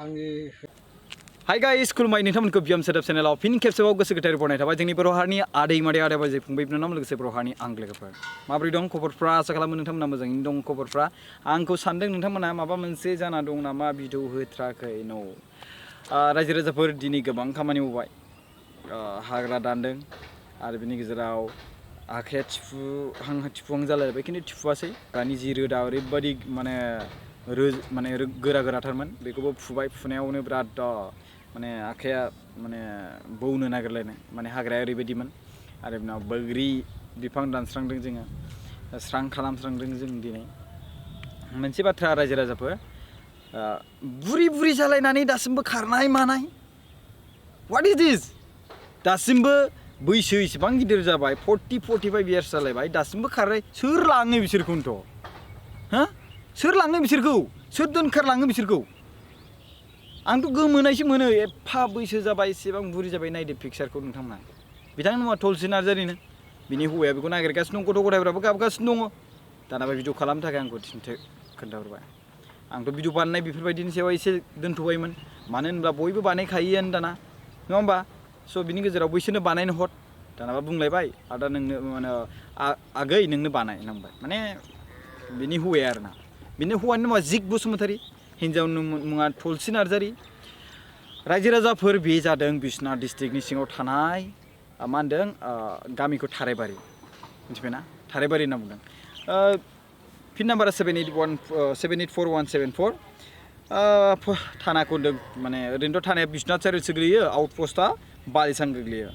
Hi guys, खुलुमबाय नोंथांमोनखौ बियाम setup चेनेलाव फिन खेबसेबाव गोसो गोथारै बरायनाय थाबाय जोंनि बर' हारिनि आदै मादै आदा बाजै फंबाय बिनानाव लोगोसे बर' हारिनि आंगो लोगोफोर माबोरै दं खबरफ्रा आसा खालामो नोंथांमोना मोजाङैनो दं खबरफ्रा आंखौ सानदों नोंथांमोना माबा मोनसे जाना दं नामा भिडिअ होथ्राखै न' रायजो राजाफोर दिनै गोबां खामानि मावबाय हाग्रा दानदों आरो बिनि गेजेराव आखाया थिफुहां जालायबाय खिन्थु थिफुआसै दानि जि रोदा ओरैबायदि माने गोरा गोराथारमोन बेखौबो फुबाय फुनायावनो बिराद माने आखाया माने बौनो नागिरलायनाय माने हाग्राया ओरैबायदिमोन आरो बिनाव बैग्रि बिफां दानस्रांदों जोङो स्रां खालामस्रांदों जों दिनै मोनसे बाथ्रा रायजो राजाफोर बुरि जालायनानै दासिमबो खारनाय मानाय व्हाट इज दिस दासिमबो बैसो इसेबां गिदिर जाबाय 40-45 इयार्स जालायबाय दासिमबो खारनाय सोर लाङो बिसोरखौनोथ' हा सोर लाङो बिसोरखौ सोर दोनखारलाङो बिसोरखौ आंथ' गोमोनायसो मोनो एफा बैसो जाबाय एसेबां बुरि जाबाय नायदो पिक्सारखौ नोंथांमोना बिथांनि मुङा प्रकाश नार्जारीनो बिनि हौवाया बेखौ नागिरगासिनो दं गथ' गथायफ्राबो गाबगासिनो दङ दानाबा भिडिअ खालामनो थाखाय आंखौ खोन्थाहरबाय आंथ' भिडिअ बानायनाय बेफोरबायदिनि सायाव एसे दोनथ'बायमोन मानो होनब्ला बयबो बानायखायोआनो दाना नङा होमबा स' बिनि गेजेराव बैसोरनो बानायनो हर दानाबा बुंलायबाय आदा नोंनो माने आगै नोंनो बानाय नांबाय माने बिनि हौवाया आरोना बिनि हौवानि मुङा जिग बसुमतारी हिन्जावनि मुङा प्रकाश नार्जारी रायजो राजाफोर बे जादों बिश्वनाथ डिस्ट्रिक्टनि सिङाव थानाय मा होनदों गामिखौ थारायबारि मिथिबायना थारायबारि होनना बुंदों पिन नाम्बारा 784174 थानाखौ होनदों माने ओरैनोथ' थानाया बिश्वनाथ सारिआलिसो गोग्लैयो आउटपस्टआ बालिसां गोग्लैयो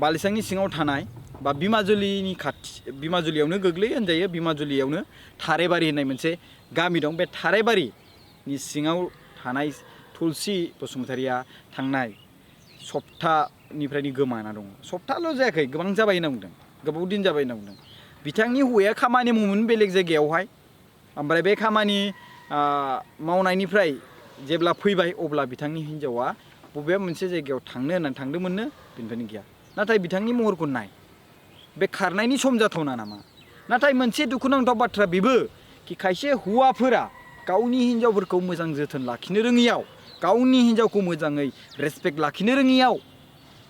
बालिसांनि सिङाव थानाय बा बिमाजुलियावनो गोग्लैयो होनजायो बिमाजुलियावनो थारायबारि होननाय मोनसे गामि दं बे थारायबारिनि सिङाव थानाय प्रकाश बसुमतारीया थांनाय सप्तानिफ्रायनो गोमाना दङ सप्ताल' जायाखै गोबां जाबाय होनना बुंदों गोबाव दिन जाबाय होनना बुंदों बिथांनि हौवाया खामानि मावोमोन बेलेग जायगायावहाय ओमफ्राय बे खामानि मावनायनिफ्राय जेब्ला फैबाय अब्ला बिथांनि हिन्जावा बबेबा मोनसे जायगायाव थांनो होननानै थांदोंमोननो बेनिफ्रायनो गैया नाथाय बिथांनि महरखौ नाय बे खारनायनि सम जाथावना नामा नाथाय मोनसे दुखुनांथाव बाथ्रा बेबो कि खायसे हौवाफोरा गावनि हिन्जावफोरखौ मोजां जोथोन लाखिनो रोङियाव गावनि हिन्जावखौ मोजाङै रेसपेक्ट लाखिनो रोङियाव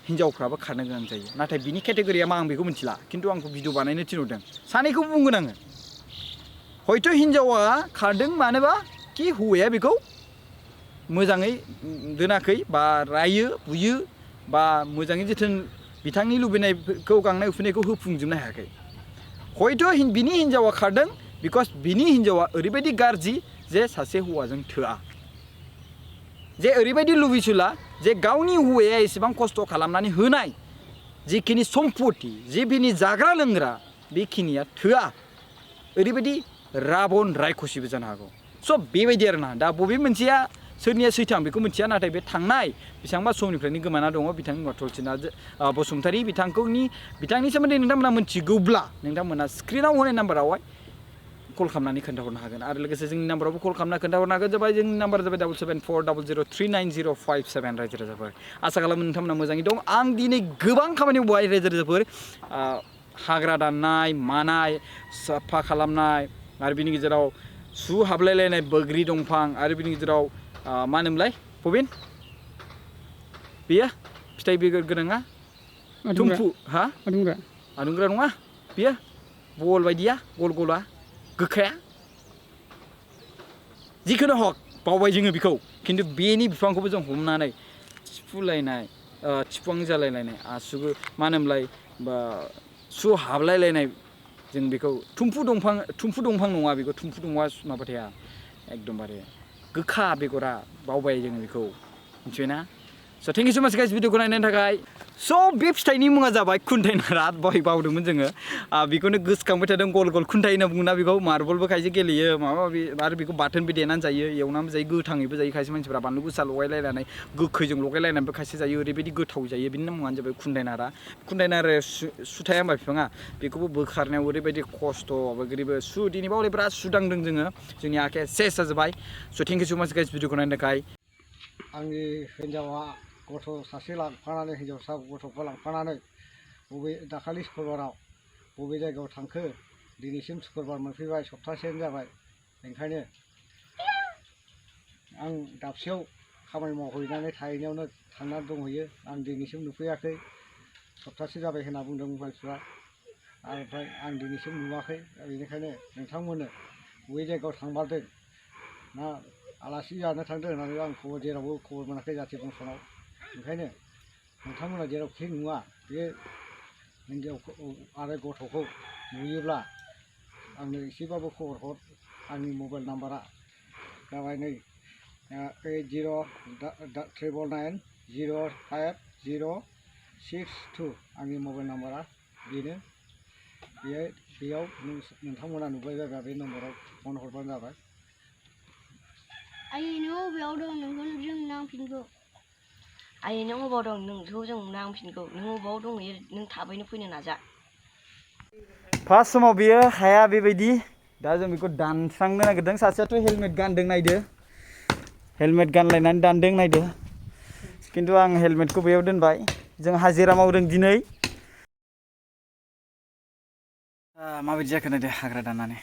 हिन्जावफ्राबो खारनो गोनां जायो नाथाय बिनि केटेगरिया मा आं बेखौ मिथिला खिन्थु आंखौ भिडिअ बानायनो थिनहरदों सानैखौबो बुंगोन आङो हयथ' हिन्जावा खारदों मानोबा कि हौवाया बेखौ मोजाङै दोनाखै बा रायो बुयो बा मोजाङै जोथोन बिथांनि लुबैनायखौ गांनाय उखैनायखौ होफुंजोबनो हायाखै हयथ' बिनि हिन्जावा खारदों बिकज बिनि हिन्जावा ओरैबायदि गाज्रि जे सासे हौवाजों थोआ जे ओरैबायदि लुबैसुला जे गावनि हौवाया एसेबां खस्थ' खालामनानै होनाय जिखिनि सम्पति जिखिनि जाग्रा लोंग्रा बेखिनिया थोआ ओरैबायदि राबन रायखसिबो जानो हागौ स' बेबायदि आरोना दा बबे मोनसेया सोरनिया सैथो आं बेखौ मिथिया नाथाय बे थांनाय बेसेबांबा समनिफ्रायनो गोमाना दङ बिथांनि मुङा प्रकाश बसुमतारी बिथांनि सोमोन्दै नोंथांमोना मिथिगौब्ला नोंथांमोना स्क्रिनाव होनाय नाम्बारावहाय कल खालामनानै खोन्थाहरनो हागोन आरो लोगोसे जोंनि नाम्बारावबो कल खालामना खोन्थाहरनो हागोन जाबाय जोंनि नाम्बारा जाबाय 7740039057 रायजो राजाफोर आसा खालामो नोंथांमोना मोजाङै दं आं दिनै गोबां खामानि मावबाय रायजो राजाफोर हाग्रा दाननाय मानाय साफा खालामनाय आरो बिनि गेजेराव सु हाबलायलायनाय बैग्रि दंफां आरो बिनि गेजेराव मा होनोमोनलाय पबिन बेयो फिथाइ बेगर गोनाङा थुम्फु हा आदुंग्रा नङा बेयो बल बायदिया गल गला गोखाया जिखुनु हक बावबाय जोङो बेखौ खिन्थु बेनि बिफांखौबो जों हमनानै थिफुहां जालायलायनाय आसुगु मा होनोमोनलाय बा सु हाबलायलायनाय जों बेखौ थुम्फु दंफां नङा बेखौ थुम्फु दंफाङा माबा थाया एकदमबारे गोखा बेगरा बावबाय जोङो बेखौ मिथिबायना स' थेंक इउ सो माच गाइस भिडिअखौ नायनायनि थाखाय स' बे फिथाइनि मुङा जाबाय खुन्थाइ नारा बावै बावदोंमोन जोङो बेखौनो गोसोखांबाय थादों गल गल खुन्थाइ होनना बुङोना बेखौ मार्बलबो खायसे गेलेयो माबा माबि आरो बेखौ बाथोनबो देनानै जायो एवनानैबो जायो गोथाङैबो जायो खायसे मानसिफ्रा बानलु गोसा लगायलायनानै गोखैजों लगायलायनानैबो खायसे जायो ओरैबायदि गोथाव जायो बिनि मुङानो जाबाय खुन्थाइ नाराया सु थाया होमबा बिफाङा बेखौबो बोखारनायाव ओरैबायदि खस्थ' बोग्रिबो सु दिनैबा हले बिराद सु दांदों जोङो जोंनि आखाया सेस जाजोब्बाय स' थेंक इउ सो माच गाइस भिडिअखौ नायनो थाखाय आंनि हिन्जावा गथ' सासे लांफानानै हिन्जावसा गथ'खौ लांफानानै दाखालि सुक्रुबाराव बबे जायगायाव थांखो दिनैसिम सुक्रुबार मोनफैबाय सप्तासेयानो जाबाय ओंखायनो आं दाबसेयाव खामानि मावहैनानै थाहैनायावनो थांनानै दंहैयो आं दिनैसिम नुफैयाखै सप्तासे जाबाय होनना बुंदों मानसिफ्रा ओमफ्राय आं दिनैसिम नुवाखै बेनिखायनो नोंथांमोननो बबे जायगायाव थांमारदों ना आलासि जानो थांदों होननानै आं जेरावबो खबर मोनाखै जाथि बंस'नाव ओंखायनो नोंथांमोना जेरावखि नुवा बे हिन्जावखौ आरो गथ'खौ नुयोब्ला आंनो एसेबाबो खबर हर आंनि मबाइल नाम्बारा जाबाय नै 8099905062 आंनि मबाइल नाम्बारा बेनो बेयाव नोंथांमोना नुबाय बायबा बे नम्बराव फन हरबानो जाबाय आयै नों बबेयाव दं नोंखौ जों नांफिनगौ आयै नों अबाव दं नोंखौ जों नांफिनगौ नों अबाव दंहैयो नों थाबैनो फैनो नाजा फार्स्ट समाव बियो हाया बेबायदि दा जों बेखौ दानस्रांनो नागिरदों सासेयाथ' हेलमेट गानदों नायदो हेलमेट गानलायनानै दानदों नायदो खिन्थु आं हेलमेटखौ बेयाव दोनबाय जों हाजिरा मावदों दिनै माबायदि जाखो नायदो हाग्रा दाननानै